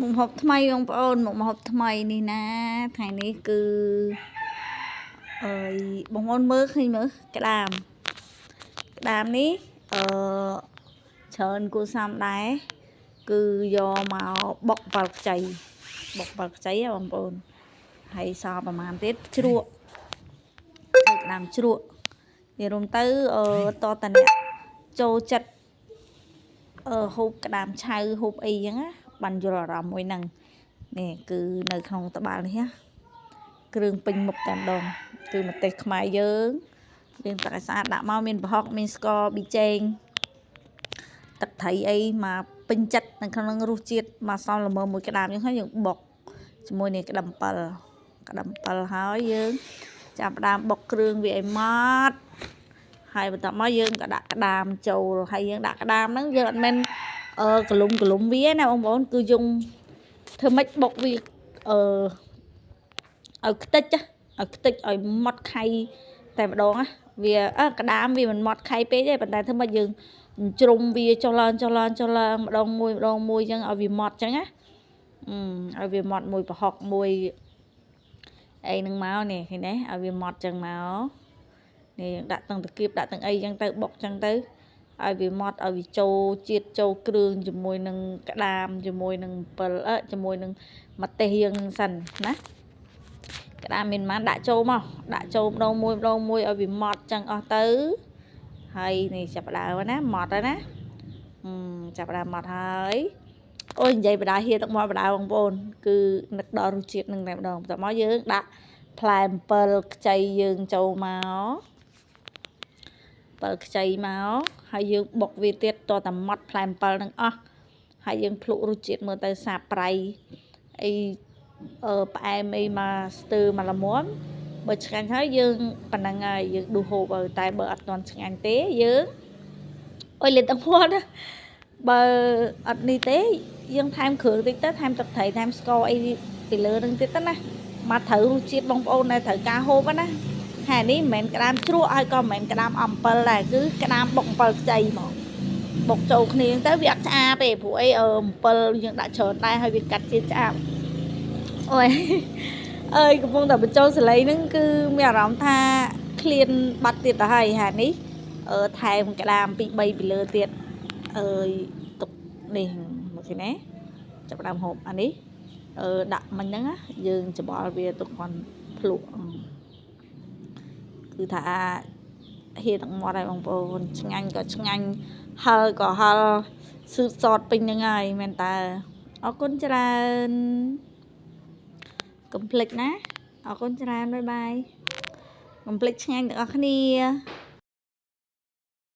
មុខម្ហូបថ្មីបងប្អូនមុខម្ហូបថ្មីនេះណាថ្ងៃនេះគឺអើយបងប្អូនមើលឃើញមើលក្តាមក្តាមនេះអឺច្រើនគួរសមដែរគឺយកមកបុកអំបិលខ្ចីបុកអំបិលខ្ចីហ៎បងប្អូនហើយសល់ប្រហែលទៀតជ្រក់ធ្វើក្តាមជ្រក់និយាយរួមទៅអឺតតអ្នកចូលចិត្តអឺហូបក្តាមឆៅហូបអីចឹងណាបានយល់អារម្មណ៍មួយហ្នឹងនេះគឺនៅក្នុងត្បាល់នេះណាគ្រឿងពេញមុខតែម្ដងគឺម្ទេសខ្មែរយើងយើងទឹកឲ្យស្អាតដាក់មកមានប្រហុកមានស្ករប៊ីចេងទឹកត្រីអីមកពេញចិត្តនៅក្នុងនឹងរសជាតិមកសមល្មមមួយក្តាមយើងហើយយើងបុកជាមួយនេះក្តាំអំពិលក្តាំអំពិលហើយយើងចាប់ផ្ដើមបុកគ្រឿងវាឲ្យម៉ត់ហើយបន្ទាប់មកយើងក៏ដាក់ក្តាមចូលហើយយើងដាក់ក្តាមហ្នឹងយើងអត់មែនអឺកលុំកលុំវាណាបងប្អូនគឺយើងធ្វើម៉េចបុកវាអឺឲ្យខ្ទេចឲ្យខ្ទេចឲ្យម៉ត់ខៃតែម្ដងណាវាអើក្តាមវាមិនម៉ត់ខៃពេកទេប៉ុន្តែធ្វើម៉េចយើងជ្រុំវាចុះឡើងចុះឡើងចុះឡើងម្ដងមួយម្ដងមួយអញ្ចឹងឲ្យវាម៉ត់អញ្ចឹងណាអឺឲ្យវាម៉ត់មួយប្រហុកមួយអីនឹងមកនេះឃើញទេឲ្យវាម៉ត់ចឹងមកនេះយើងដាក់ទាំងតាគៀបដាក់ទាំងអីចឹងទៅបុកចឹងទៅឲ្យវាម៉ត់ឲ្យវាចូលជាតិចូលគ្រឿងជាមួយនឹងក្តាមជាមួយនឹងអំពិលអឺជាមួយនឹងម្ទេសយើងនឹងសិនណាក្តាមមានប៉ុន្មានដាក់ចូលមកដាក់ចូលម្ដងមួយម្ដងមួយឲ្យវាម៉ត់ចឹងអស់ទៅហើយនេះចាប់ដើមណាម៉ត់ហើយណាចាប់ដើមម៉ត់ហើយអូយនិយាយបដាហៀទឹកមាត់បដាបងប្អូនគឺនឹកដល់រសជាតិនឹងតែម្ដងបន្ទាប់មកយើងដាក់ផ្លែអំពិលខ្ចីយើងចូលមកអំពិលខ្ចីមកហើយយើងបុកវាទៀតតតែម៉ត់ផ្លែអំពិលនឹងអស់ហើយយើងភ្លក់រសជាតិមើលទៅសាបប្រៃអីអឺផ្អែមអីមកស្ទើមកល្មមបើឆ្ងាញ់ហើយយើងប៉ុណ្ណឹងហើយយើងដួសហូបហើយតែបើអត់ទាន់ឆ្ងាញ់ទេយើងអូយលេទឹកមាត់បើអត់នេះទេយើងថែមគ្រឿងតិចទៅថែមទឹកត្រីថែមស្ករអីពីលើនឹងទៀតទៅណាមកត្រូវរសជាតិបងប្អូនដែលត្រូវការហូបណាហើយនេះមិនមែនក្តាមជ្រក់ហើយក៏មិនមែនក្តាមអំពិលដែរគឺក្តាមបុកអំពិលខ្ចីហ្មងបុកចូលគ្នាទៅវាអត់ឆ្អាបទេព្រោះអីអំពិលយើងដាក់ច្រើនដែរហើយវាកាត់ជាតិឆ្អាបអូយអើយកំពុងតែបញ្ចូលសលេងហ្នឹងគឺមានអារម្មណ៍ថាឃ្លានបាត់ទៀតទៅហើយហានេះអឺថែមក្តាម2 3ពីលើទៀតអើយទុកនេះមកគេណាចាប់ដើមហូបអានេះអឺដាក់មិញហ្នឹងយើងច្បល់វាទុកគាត់ភ្លក់គឺថាហៀទឹកមាត់ហើយបងប្អូនឆ្ងាញ់ក៏ឆ្ងាញ់ហឹលក៏ហឹលស៊ឺតសតពេញហ្នឹងហើយមែនតើអរគុណច្រើនកុំភ្លេចណាអរគុណច្រើន bye bye កុំភ្លេចឆ្ងាញ់ទាំងអស់គ្នា។